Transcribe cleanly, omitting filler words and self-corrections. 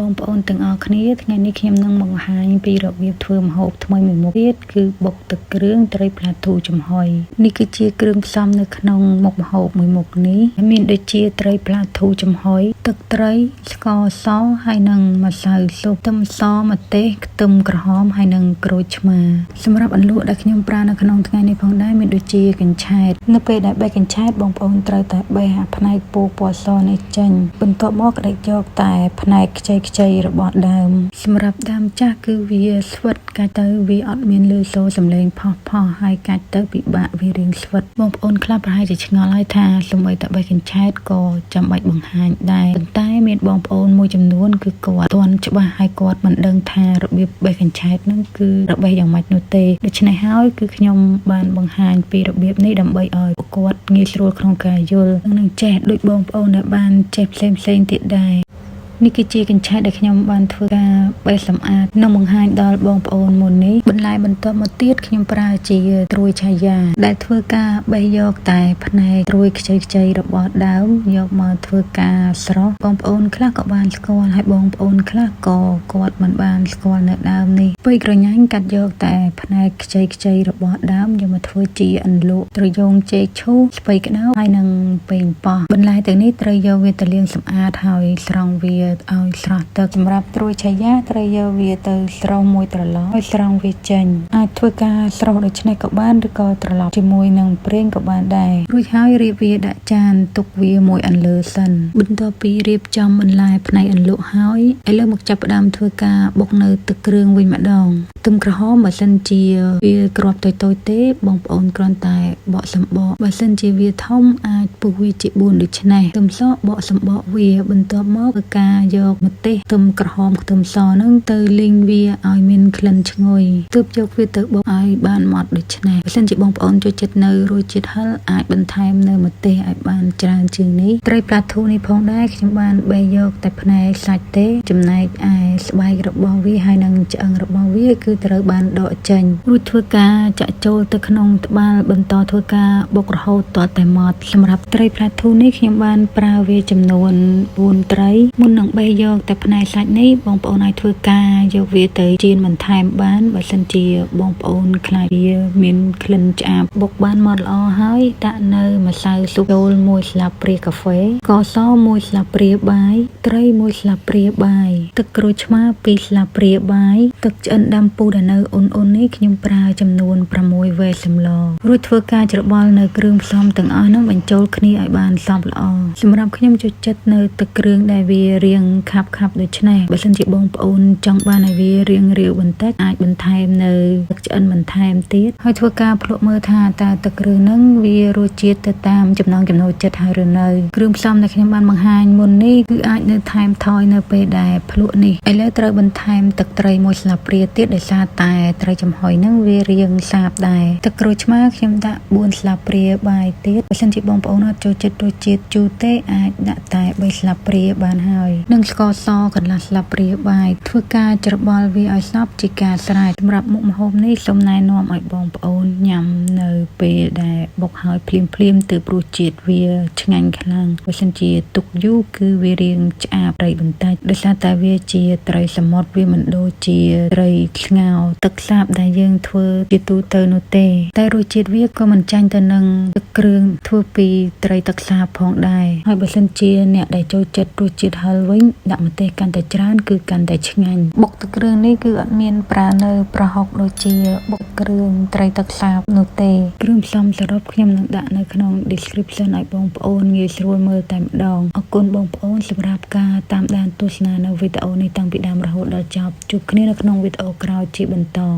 បងប្អូនទាំងអស់គ្នាថ្ងៃនេះខ្ញុំនឹងបង្ហាញពីរបៀបធ្វើម្ហូបថ្មីមួយមុខទៀតគឺបុកទឹកគ្រឿងត្រីផ្លាធូចំហុយនេះគឺជាគ្រឿងផ្សំនៅក្នុងមុខម្ហូបមួយមុខនេះមានដូចជាត្រីផ្លាធូចំហុយទឹកត្រីស្ករសហើយនិងម្សៅស៊ុបខ្ទឹមសម្ទេសខ្ទឹមក្រហមហើយនិងក្រូចឆ្មាសម្រាប់អន្លក់ដែលខ្ញុំប្រើនៅក្នុងថ្ងៃនេះផងដែរមានដូចជាកញ្ឆែតនៅពេលដែលបេះកញ្ឆែតបងប្អូនត្រូវតែបេះអាផ្នែកពូពណ៌សនេះចេញបន្ទាប់មកក្តិចយកតែផ្នែកខ្ចីខ្ចីរបស់ដើមសម្រាប់ដើមចាស់គឺវាស្វិតកាច់ទៅវាអត់មានលឺសូរសំឡេងផុសផុសហើយកាច់ទៅពិបាកវារៀងស្វិតបងប្អូនខ្លះប្រហែលជាឆ្ងល់ហើយថាសូម្បីតែបេះកញ្ឆែតក៏ចាំបាច់បង្ហាញដែរប៉ុន្តែមានបងប្អូនមួយចំនួនគឺគាត់អត់ទាន់ច្បាស់ហើយគាត់មិនដឹងថារបៀបបេះកញ្ឆែតហ្នឹងគឺរបេះយ៉ាងម៉េចនោះទេដូច្នេះហើយគឺខ្ញុំបានបង្ហាញពីរបៀបនេះដើម្បីឲ្យពួកគាត់ងាយស្រួលក្នុងការយល់និងចេះដូចបងប្អូនដែលបានចេះផ្សេងផ្សេងៗទៀតដែរនេះគឺជាកញ្ឆែតដែលខ្ញុំបានធ្វើការបេះសម្អាតនិងបង្ហាញដល់បងប្អូនមុននេះបន្លែបន្ទាប់មកទៀតខ្ញុំប្រើជាត្រួយឆាយាដែលធ្វើការបេះយកតែផ្នែកត្រួយខ្ចីខ្ចីរបស់ដើមយកមកធ្វើការស្រោះបងប្អូនខ្លះក៏បានស្គាល់ហើយបងប្អូនខ្លះក៏គាត់មិនបានស្គាល់នៅដើមនេះពេកក្រញាញ់កាត់យកតែផ្នែកខ្ចីខ្ចីរបស់ដើមយកមកធ្វើជាអន្លក់ត្រយងចេកឈូសស្ពៃក្តោបហើយនិងប៉េងប៉ោះបន្លែទាំងនេះត្រូវយកវាទៅលាងសម្អាតហើយស្រង់វាឲ្យស្រស់ទឹកសម្រាប់ត្រួយឆាយាត្រូវយកវាទៅស្រោសមួយត្រឡប់ឲ្យស្រង់វាចេញអាចធ្វើការស្រោសដូច្នេះក៏បានឬក៏ត្រឡប់ជាមួយនឹងប្រេងក៏បានដែររួចហើយរៀបវាដាក់ចានទុកវាមួយអន្លើសិនបន្ទាប់ពីរៀបចំបន្លែផ្នែកអន្លក់ហើយឥឡូវមកចាប់ផ្ដើមធ្វើការបុកនៅទឹកគ្រឿងវិញម្ដងខ្ទឹមក្រហមបើសិនជាវាគ្រាប់តូចៗទេបងប្អូនគ្រាន់តែបកសម្បកបើសិនជាវាធំអាចពុះវាជា4ដូច្នេះខ្ទឹមសបកសម្បកវាបន្ទាប់មកធ្វើការយកម្ទេសខ្ទឹមក្រហមខ្ទឹមសហ្នឹងទៅលីងវាឲ្យមានក្លិនឈ្ងុយទើបយកវាទៅបុកឲ្យបានម៉ត់ដូច្នេះបើសិនជាបងប្អូនចូលចិត្តនៅរសជាតិហឹរអាចបន្ថែមនៅម្ទេសឲ្យបានច្រើនជាងនេះត្រីផ្លាធូនេះផងដែរខ្ញុំបានបេះយកតែផ្នែកសាច់ទេចំណែកឯស្បែករបស់វាហើយនិងឆ្អឹងរបស់វាគឺត្រូវបានដកចេញរួចធ្វើការចាក់ចូលទៅក្នុងត្បាល់បន្តធ្វើការបុករហូតទាល់តែម៉ត់សម្រាប់ត្រីផ្លាធូនេះខ្ញុំបានប្រើវាចំនួន4ត្រីមុននឹងបេះយកតែផ្នែកសាច់នេះបងប្អូនអាចធ្វើការយកវាទៅចៀនបន្ថែមបានបើសិនជាបងប្អូនខ្លាចវាមានក្លិនឆ្អាបបុកបានម៉ត់ល្អហើយដាក់នៅម្សៅស៊ុបចូលមួយស្លាបព្រាកាហ្វេស្ករសមួយស្លាបព្រាបាយត្រីមួយស្លាបព្រាបាយទឹកក្រូចឆ្មា2ស្លាបព្រាបាយទឹកឆ្អិនដាំពូដែលនៅអ៊ុនៗនេះខ្ញុំប្រើចំនួន6វែកសម្លរួចធ្វើការច្របល់នៅគ្រឿងផ្សំទាំងអស់នោះបញ្ចូលគ្នាឲ្យបានសព្វល្អសម្រាប់ខ្ញុំចូលចិត្តនៅទឹកគ្រឿងដែលវារាងខាប់ខាប់ដូច្នេះបើសិនជាបងប្អូនចង់បានឲ្យវារាងរាវបន្តិចអាចបន្ថែមនៅទឹកឆ្អិនបន្ថែមទៀតហើយធ្វើការភ្លក់មើលថាតើទឹកគ្រឿងហ្នឹងវារសជាតិទៅតាមចំណង់ចំណូលចិត្តហើយឬនៅគ្រឿងផ្សំដែលខ្ញុំបានបង្ហាញមុននេះគឺអាចនៅថែមថយនៅពេលដែលភ្លក់នេះឥឡូវត្រូវបន្ថែមទឹកត្រីមួយស្លាបព្រាទៀតដោយសារតែត្រីចំហុយហ្នឹងវារាងសាបដែរទឹកក្រូចឆ្មាខ្ញុំដាក់4ស្លាបព្រាបាយទៀតបើសិនជាបងប្អូនអត់ចូលចិត្តរសជាតិជូរទេអាចដាក់តែ3ស្លាបព្រាបានហើយនិងស្ករសកន្លះស្លាបព្រាបាយធ្វើការច្របល់វាឲ្យសព្វជាការស្រេចសម្រាប់មុខម្ហូបនេះសូមណែនាំឲ្យបងប្អូនញ៉ាំនៅពេលដែលបុកហើយភ្លាមភ្លាមទើបរសជាតិវាឆ្ងាញ់ខ្លាំងបើសិនជាទុកយូរគឺវារាងឆ្អាបត្រីបន្តិចដោយសារតែវាជាត្រីសមុទ្រវាមិនដូចជាត្រីស្ងោរទឹកសាបដែលយើងធ្វើជាទូទៅនោះទេតែរសជាតិវាក៏មិនចាញ់ទៅនឹងទឹកគ្រឿងធ្វើពីត្រីទឹកសាបផងដែរហើយបើសិនជាអ្នកដែលចូលចិត្តរសជាតិហឹរវិញដាក់ម្ទេសកាន់តែច្រើនគឺកាន់តែឆ្ងាញ់បុកទឹកគ្រឿងនេះគឺអត់មានប្រើនៅប្រហុកដូចជាបុកគ្រឿងត្រីទឹកសាបនោះទេគ្រឿងផ្សំសរុបខ្ញុំនឹងដាក់នៅក្នុង description ឲ្យបងប្អូនងាយស្រួលមើលតែម្ដងអរគុណបងប្អូនសម្រាប់ការតាមដានទស្សនានៅវីដេអូនេះតាំងពីដើមរហូតដល់ចប់ជួបគ្នានៅក្នុងវីដេអូក្រោយជាបន្ត។